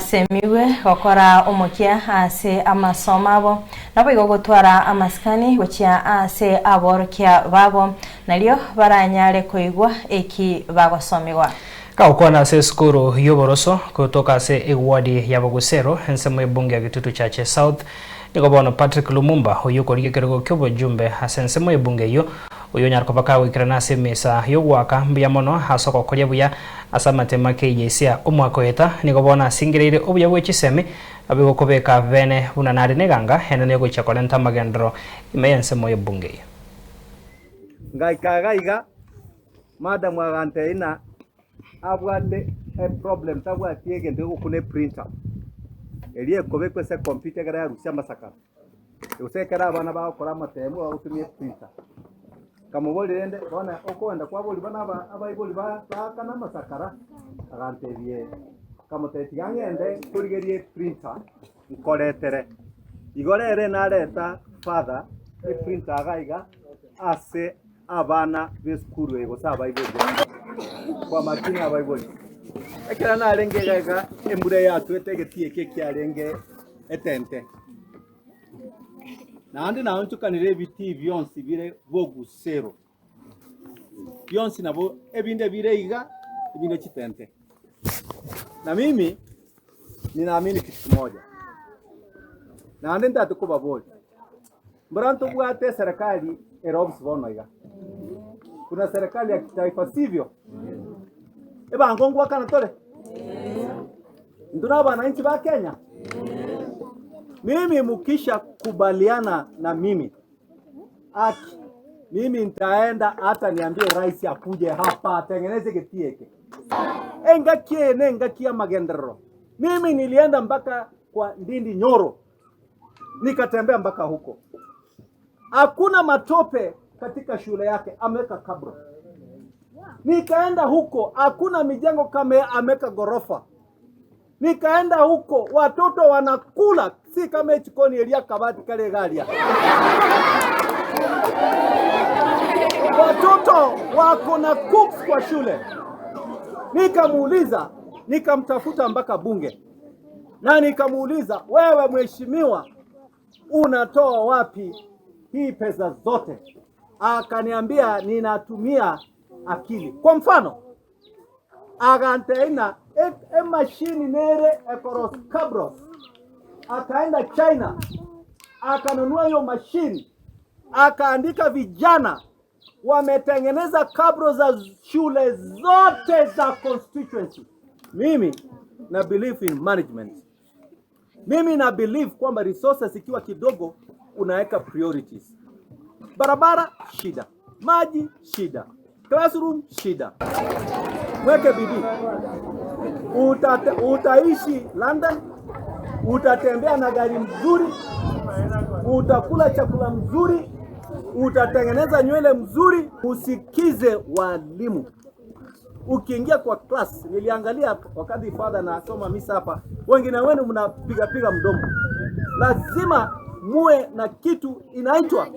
Basemigwe gokora omokia ase amasomo abo, naboigo gotwara amasikani gochia ase aborokia babo, nario baranyare koigwa eki bagosomigwa. Gagokwana ase esukuru y'oboroso gotoka ase eward ya Bogusero, ensemo y'ebunge ya Gitutu Chache South, nigo bono Patrick Lumumba oyio okorigia ekerogo ki'obojumbe ase ensemo y'ebunge eyio, oyio onyare koba kagoikerana ase emesa y'ogoaka mbuya mono ase ogokoria buya ase amatemo KJC omwaka oeta, nigo bono asingereire obuya bwe chisemi naboigo kobeka bene buna nare neganga enene yogochia korenta amagenderero ime y'ensemo y'ebunge eyio. Ngaika iga iga, madam agantebia ng'a abwate eproblem tabwati egento gegokuna eprinter, eria ekobekwa ase ecomputer ekero yarusia amasakara, gose ekero abana bagokora amatemu bagotumia eprinter. Nkamoboria rende, bono okogenda kwaboria buna aba abaibori ba baakana amasakara? Agantebia ee. Nkamotebia tiga ng'ende nkorigerie eprinter nkoretere. Igo rero nareta father eprinter iga iga ase abana b'esukuru eye gose abaibori baye, kwa makini abaibori. Ekero narenge iga iga embura yatwete egetii eke ekiarenge etente, naende naonchokanire ebitii bionsi bire bogusero, bionsi nabo ebinde bire iga, ebinde chitente. Na mimi ninaamini kitu kimoja, naende ntagete kobaboria. Mbora ntobwate eserekari ere obisi bono iga, buna serikali ya kitaifa sivyo? Ebango ngwakana tore? Intwe na abananchi ba Kenya? Mimi mukisha kubaliana na mimi aki mimi nitaenda hata niambie rais akuje hapa atengeneze getie eke. Engaki eye nengaki y'amagenderero. Mimi nilienda mpaka kwa Ndindi Nyoro nikatembea mpaka huko, hakuna matope katika shule yake, ameweka kabro. Nikaenda huko, hakuna mijengo kama ameweka gorofa. Nikaenda huko, watoto wanakula si kama echikoni eria kabati kare garia. Watoto wako na cooks kwa shule. Nikamuuliza, nikamtafuta mpaka bunge na nikamuuliza, wewe mheshimiwa, unatoa wapi hii pesa zote? Akaniambia ninatumia akili. Kwa mfano aganteina emashini nere ekoros cabros, akaenda China akanunua hiyo mashini, akaandika vijana wametengeneza kabro za shule zote za constituency. Mimi na believe in management. Mimi na believe kwamba resources ikiwa kidogo unaweka priorities. Barabara shida, maji shida, classroom shida. Mweke bidii, Utate, utaishi London, utatembea na gari mzuri, utakula chakula mzuri, utatengeneza nywele mzuri. Usikize walimu. Ukiingia kwa class, niliangalia wakati father nasoma misa hapa, wengine wenu mnapiga piga mdomo. Lazima muwe na kitu inaitwa